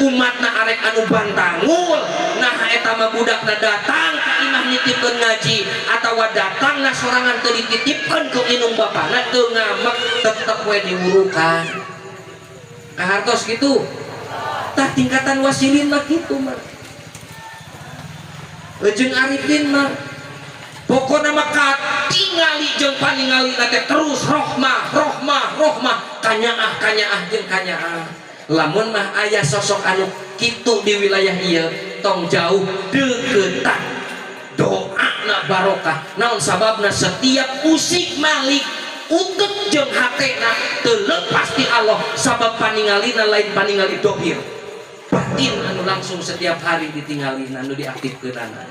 Umatna arek anu bantangul. Nah eta mah budakna datang ka imah nitipkeun ngaji atawa datangna sorangan teu dititipkeun ku indung bapana teu ngamek tetep we diwurukan. Kahartos kitu. Tah tingkatan wasilin mah kitu mah. Jeung arifin mah pokona mah katingali jeung paningali na teh terus rohmah rohmah rohmah kanyaah kanyaah jeung kanyaah. Lamun mah aya sosok anu kitu di wilayah ieu tong jauh deuketan doana barokah. Naon sababna setiap usik malik utek jeung hatena teu lepas ti Allah sabab paningalina lain paningali dohir batin anu langsung setiap hari ditinggalin anu diaktifkeunana.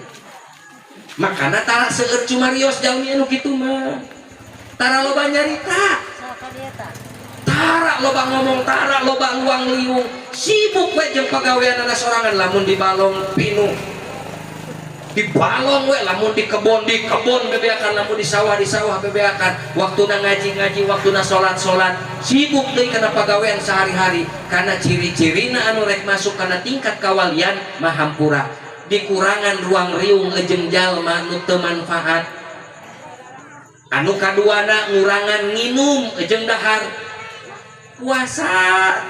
Makana tara seueur cumarios jalmi anu kitu mah tara loba nyarita tara loba ngomong tara loba luang liung sibuk we jeung pagaweanana sorangan. Lamun di balong pinuh di balong we, lamun di kebon bebeakan, lamun di sawah bebeakan, waktuna ngaji-ngaji, waktuna salat-salat, sibuk deui kana pagawean sehari-hari. Karena ciri-cirina anu rek masuk kana tingkat kawalian mah hampura dikurangan ruang riung jeung jalma nu teu manfaat. Anu kaduana ngurangan nginum jeung dahar puasa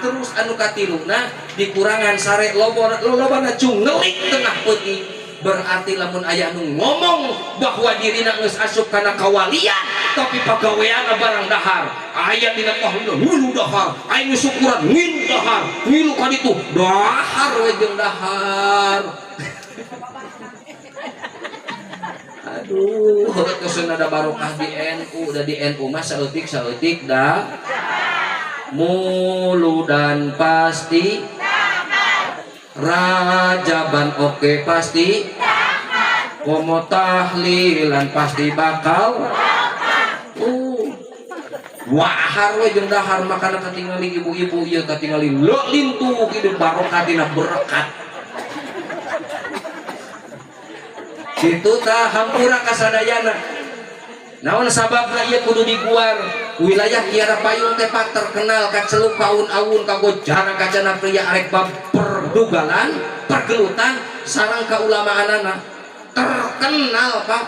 terus. Anu katiluna dikurangan sare loba lobana cungelik tengah peuting. Berarti lamun aya anu ngomong bahwa dirina geus asup kana kawalian tapi pagaweanna barang dahar aya dina tahun ngilu dahar aya nu syukuran ngilu dahar ngilu ka ditu dahar we jeung dahar. Aduh heuh ada barokah di NU da di NU mah saeutik saeutik da muludan pasti rajaban oke pasti komo tahlilan pasti bakal wahar we jeung dahar. Makana katingali ibu-ibu ieu katingali leuh lintuh hidup barokah dina berkat kitu tah hampura kasadayana. Naon sababna ieu kudu diguar wilayah Kiara Payung teh pak terkenal kaceluk kaun-aun kagojana kacana pria arek bab perdugalan pergelutan sareng kaulamaanana terkenal pak.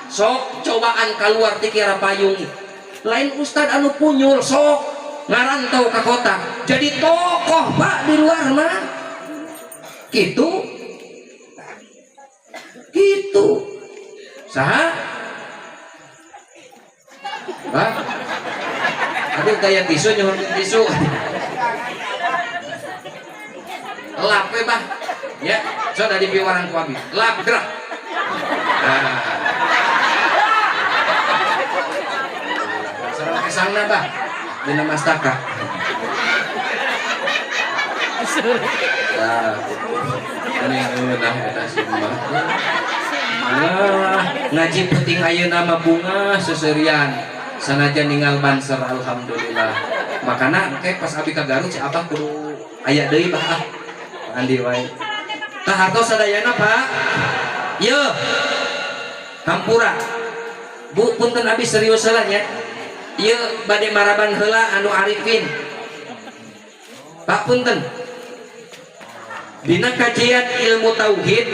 Sok cobaan keluar ti Kiara Payung lain ustad anu punyul sok ngarantau ke kota jadi tokoh pak di luar mah gitu gitu saha pak. Aduh kayak tisu nyuhun tisu lap we bah ya so dari piwarang ku abi lap gerak nah sareng kesangna bah dina mastaka nah ini ngeunah eta si mah. Nah, ngaji penting ayeuna mah bunga seserian sanajan ninggal banser alhamdulillah. Makana engke pas abi ka Garut si abah kudu aya deui bah ah. Andi wae. Tah hartos sadayana Pak. Yeuh. Hampura. Bu punten abi serius heula nya. Ieu bade maraban heula anu arifin. Pak punten. Dina kajian ilmu tauhid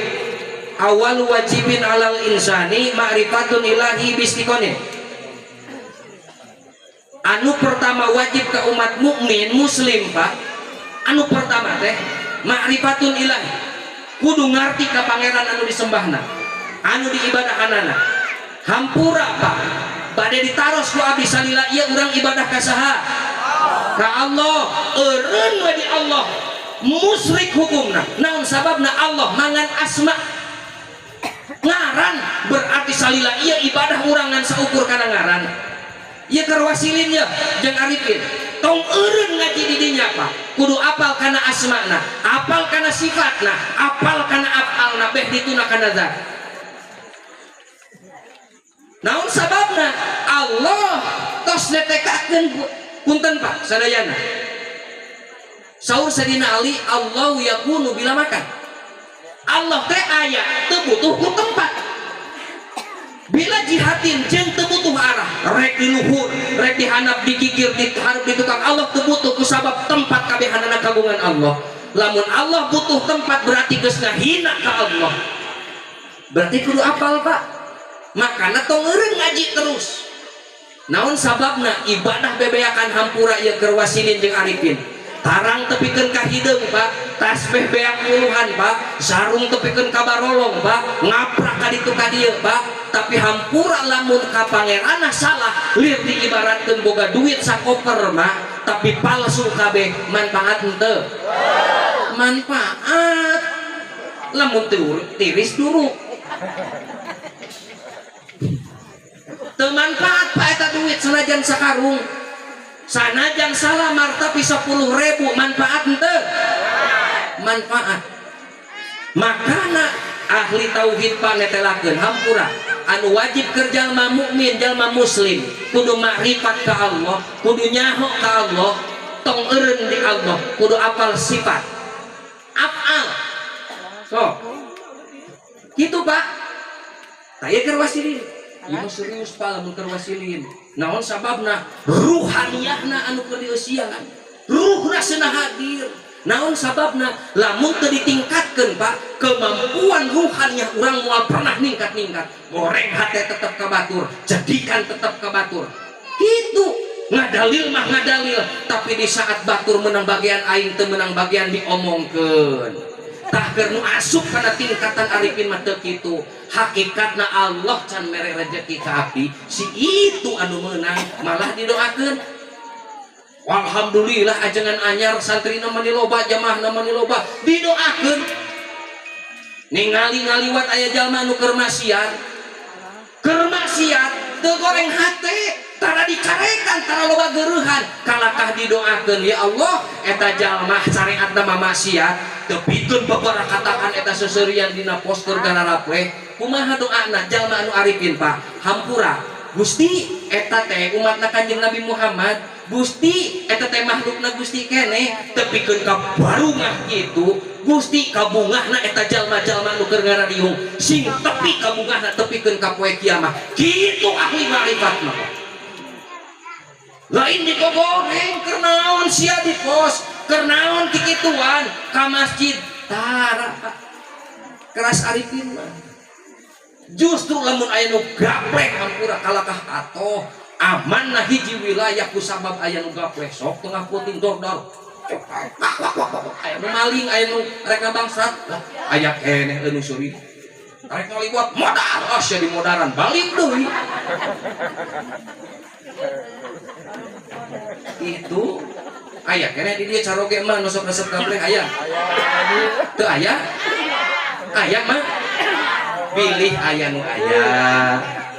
awal wajibin alal insani ma'rifatun ilahi bistiqonin. Anu pertama wajib ke umat mukmin muslim pak, anu pertama teh ma'rifatun ilahi, kudu ngarti ka pangeran anu disembahna, anu diibadahanana. Hampura pak, bade ditaros ku abdi salila ieu urang ibadah ka saha? Ka Allah. Eureun we di Allah musyrik hukumna. Naon sababna? Allah mangan asma ngaran, berarti salila ieu ibadah urang ngan saukur kana ngaran. Ieu keur wasilin ye jeung arifin. Tong eureun ngaji di dinya pak, kudu apal kana asmana, apal kana sifatna, apal kana afalna, beh dituna kana zat. Naon sababna? Allah tos netekakeun punten pak sadayana. Saur Sayyidina Ali, Allahu yakunu bila makan. Allah teh aya teu butuh ku tempat. Bila jihatin jeung teu butuh arah, rek di luhur, rek di handap, di gigir, di hareup, di tukang, Allah teu butuh ku sabab tempat kabehanana kagungan Allah. Lamun Allah butuh tempat berarti geus ngahina ka Allah. Berarti kudu apal Pak. Makana tong eureun ngaji terus. Naon sababna ibadah bebeakan hampura ieu keur wasilin jeung arifin. Tarang tepikeun ka hideung Pak, tasbih beak puluhan Pak, sarung tepikeun ka barolong Pak, ngaprak ka ditu ka dieu Pak, tapi hampura lamun ka pangeranna salah, lir diibaratkeun boga duit sakoper mah, tapi palsu kabeh, manfaat henteu? Manfaat. Lamun tiris duruk. Teu manfaat Pak eta duit sanajan sakarung. Sanajan salamar tapi 10.000 manfaat henteu? Manfaat. Makana ahli tauhid Pak netelakeun hampura anu wajib keur jalma mukmin, jalma muslim kudu makrifat ka Allah, kudu nyaho ka Allah, tong eureun di Allah, kudu apal sifat afal. So kitu Pak. Taya keur wasilin. Ieu mah serius Pak lamun keur wasilin. Naon sababna? Ruhaniyahna anu keur dieusian. Ruhna cenah hadir. Naon sababna? Lamun teu ditingkatkeun Pak, kemampuan ruhaniyah urang moal pernah ningkat-ningkat. Goreng hate tetep ka batur, jadikan tetep ka batur. Kitu. Ngadalil mah ngadalil, tapi di saat batur menang bagian aing teu menang bagian diomongkeun. Tah keur nu asup kana tingkatan arifin mah teu kitu. Hakikatna Allah can mere rejeki ka abdi, si itu anu meunang malah didoakeun. Alhamdulillah ajengan anyar santrina mani loba, jamaahna mani loba, didoakeun. Ningali ngaliwat aya jalma anu keur maksiat. Keur maksiat teu goreng hate, tara dicarekan, tara loba geureuhan, kalakah didoakeun, ya Allah eta jalma syariatna mah maksiat, tepikeun babarakatakan eta seuseurian dina poster gararapleh. Kumaha doana jalma anu arifin Pak? Hampura Gusti eta teh umatna Kanjeng Nabi Muhammad, Gusti eta teh makhlukna Gusti keneh, tepikeun ka barungah kitu, Gusti kabungahna eta jalma-jalma nu keur ngarariung sing tepi kabungahna tepikeun ka poe kiamah. Kitu ahli makrifat mah. Lain digogoreng keur naon sia di pos, keur naon kikituan ka masjid tara Pak. Keras arifin mah. Justru lamun aya nu gapleh hampura kalakah atoh aman hiji wilayah ku sabab aya nu gapleh sok tengah puting dor-dor. Aya nu maling, aya nu rek ngabangsat, lah aya keneh nu seuri. Rek ngaliwat modar, ah sia di modaran balik deui. Itu aya keneh di dieu caroge mah nu sok resep gapleh aya. Teu aya? Aya mah. Pilih aya nu aya.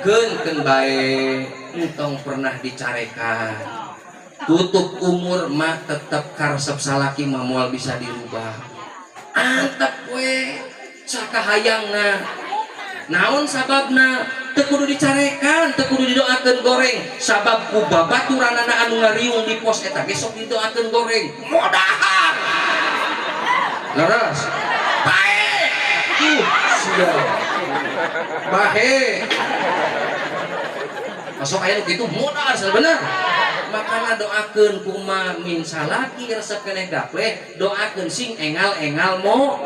Keun-keun bae entong pernah dicarekan. Tutup umur mah tetep karesep salaki mah moal bisa dirubah. Antep we sakahayangna. Naon sababna? Teu kudu dicarekan, teu kudu didoakeun goreng. Sabab ku babaturanana anu ngariung di pos eta ge sok didoakeun goreng. Modahar. Leres. Bae. Sia. Bahe. Masuk aya nu kitu modar bener. Makana doakeun kuma min salaki resep keneh gapleh, doakeun sing engal-engal mo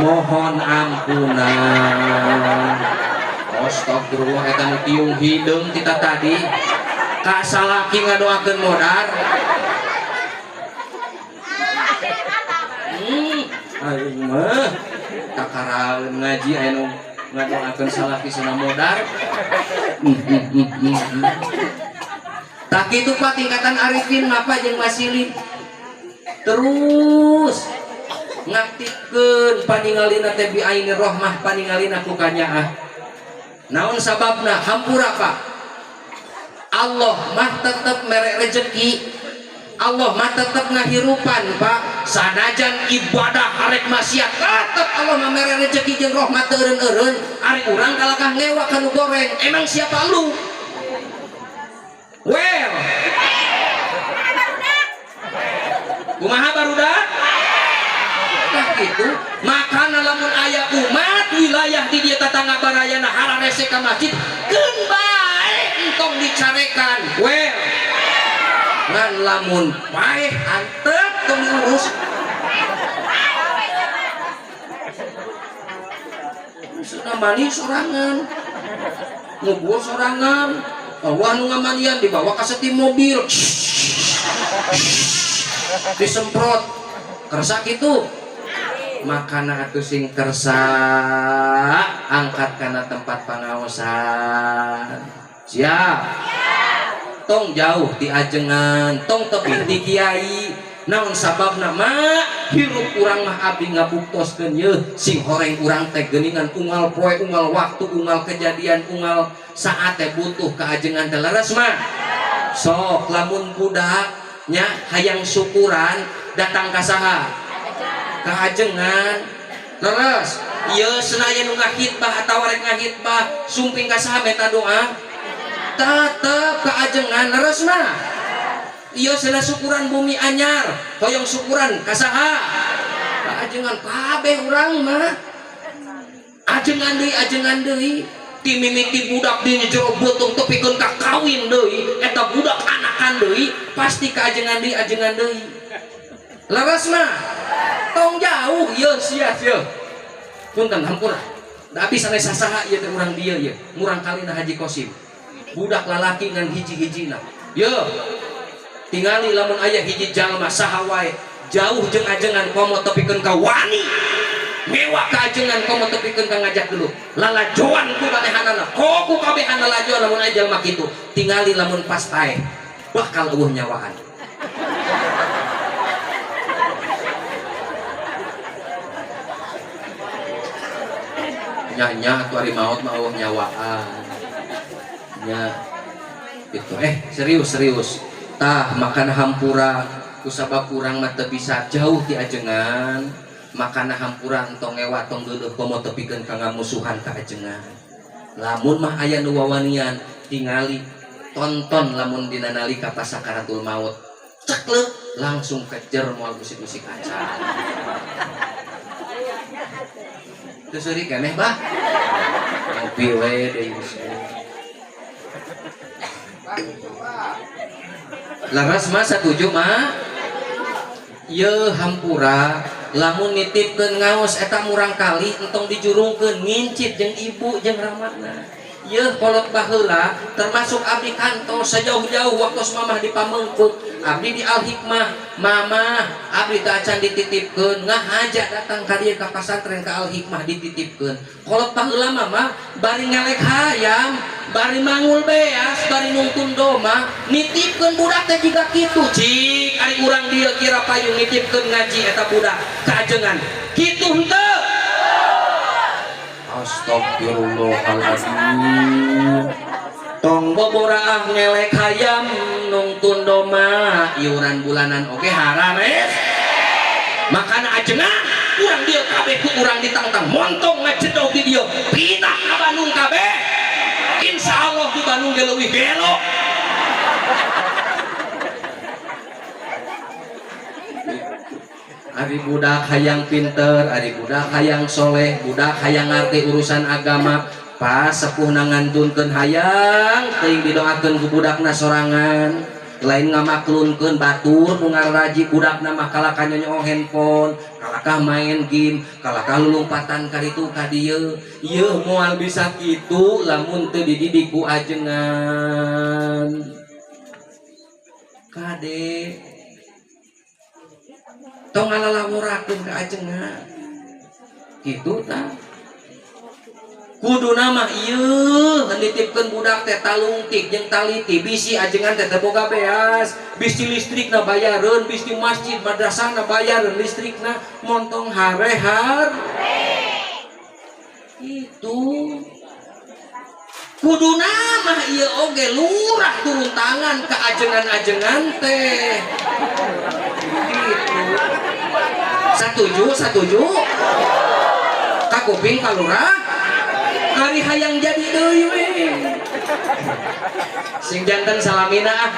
mohon ampunan. Astagfirullah eta nu tiung hideung kita tadi. Ka salaki ngadoakeun modar. Aing mah kakaraeun ngaji aya nu ngadoakeun salaki sana modar. Tak kitu Pak tingkatan arifin mah jeung wasilin. Terus ngaktifkeun paningalina teh bi aini rohmah, paningalina ku kanyaah. Naon sababna? Hampura Pak. Allah mah tetep mere rejeki, Allah mah tetep ngahirupan Pak. Sanajan ibadah harek maksiat tetep Allah mah mere rejeki jeung rahmat teu eureun-eureun. Ari urang kalakah ngewa ka nu goreng, emang siapa lu? Well, kumaha barudak? Tah kitu, makana lamun aya umat wilayah di dieu tatangga barayana hararese ka masjid, keun bae entong dicarekan. Well, ngan lamun paeh antep tong diurus. Sudah mandi sorangan, ngubur sorangan, Allah nu ngamanian dibawa ka seti mobil, disemprot, kersa kitu. Makana atuh sing kersa angkat kana tempat pangaosan. Siap? Tong jauh ti ajengan, tong tebih ti kiai. Naon sababna mak hirup urang mah abdi ngabuktoskeun yeuh sing horeng urang teh geuningan unggal poe, unggal waktu, unggal kejadian, unggal saat teh butuh kaajengan teh leres mah. Sok lamun budak nya hayang syukuran datang ka saha? Ka ajengan. Leres. Ieu senayan nu ngahitbah atawa rek ngahitbah sumping ka saha menta doa? Tetep ka ajengan leres mah. Ieu cenah syukuran bumi anyar, hoyong syukuran ka saha? Ka ajengan kabeh urang mah. Ajengan deui, ajengan deui. Ti mimiti budak di jero beuteung tepikeun ka kawin deui, eta budak anakan deui, pasti ka ajengan deui, ajengan deui. Leres mah. Tong jauh ieu sia sia. Punten hampura. Da abdi sanes sasaha ieu teh urang dieu ieu, murang kalina Haji Kosim. Budak lalaki ngan hiji-hijina. Yeuh. Tingali lamun aya hiji jalma saha wae jauh jeung ajengan komo tepikeun ka wani ngewa ka ajengan komo tepikeun ka ngajak dulu lalajoan ku manehanana ku kabehan lalajoan lamun aya jalma kitu tingali lamun pas tae bakal eueuh nyawaan. Nya-nya atuh ari maot mah eueuh nyawaan nya gitu. Serius tah makan hampura kusabab urang mah teu bisa jauh ti ajengan makana hampura entong ngewa tong geuleuh komo tepikeun ka ngamusuhan ka ajengan. Lamun mah aya nu wawanian tingali tonton lamun dina nalika pasakaratul maut ceklek langsung kejer moal musik-musik acan. Teu seuri keneh bah ngopi we deui. Laras mah satuju mah ye hampura lamun nitipkeun ngaos eta murang kali entong dijurungkeun ngincit jeung ibu jeung ramatna. Yeuh kolot baheula termasuk abdi kantos sejauh-jauh waktu mamah di Pamengpeuk abdi di Al Hikmah mamah abdi teh acan dititipkeun ngahaja datang ka dieu ka pasantren ka Al Hikmah dititipkeun. Kolot baheula mamah bari ngelek hayam bari mangul beas bari nungtun doma nitipkeun budak teh jiga kitu. Cik ari urang dieu kira payung nitipkeun ngaji eta budak ka ajengan kitu henteu. Astagfirullahaladzim. Tong boboraah ngelek hayam nungtun doma iuran bulanan oge harares. Makana ajengan urang dieu kabeh ku urang ditangtang montong ngajedog di dieu pindah ka Bandung kabeh. Insya Allah di Bandung ge leuwih gelo. Ari budak hayang pinter, ari budak hayang soleh, budak hayang ngarti urusan agama, pas sepuhna ngantunkeun hayang teuing didoakeun ku budakna sorangan, lain ngamaklunkeun batur nu ngararaji budakna mah kalakah nyonyong handphone, kalakah main game, kalakah lulumpatan ka ditu ka dieu. Ieu moal bisa kitu lamun teu dididik ku ajengan. Kade tong ngalalaworakeun ka ajengan kitu tah. Kuduna mah ieu nitipkeun budak teh talungtik jeung taliti bisi ajengan teh teu boga beas, bisi listrikna bayareun, bisi masjid madrasahna bayareun listrikna, montong harehar. Itu kuduna mah ieu oge lurah turun tangan ka ajengan-ajengan teh. Gitu. Satuju, satuju. Kakuping ka lurah. Kari hayang jadi deui we. Sing janten salamina ah.